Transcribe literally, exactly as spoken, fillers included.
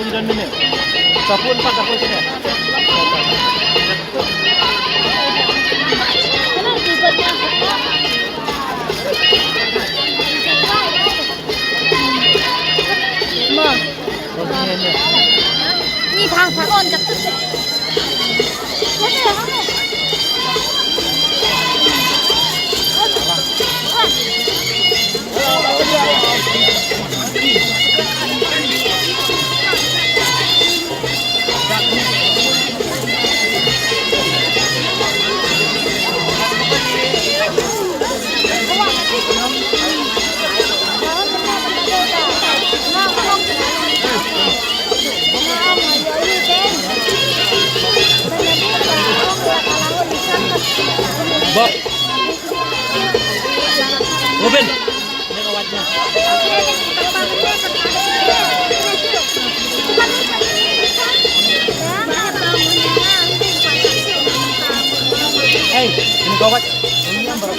Sapun empat dapur sini. Ni phang phang on kat tu. Bob. Robin. Ini kawatnya. Hei, ini kawat. Ini yang berapa?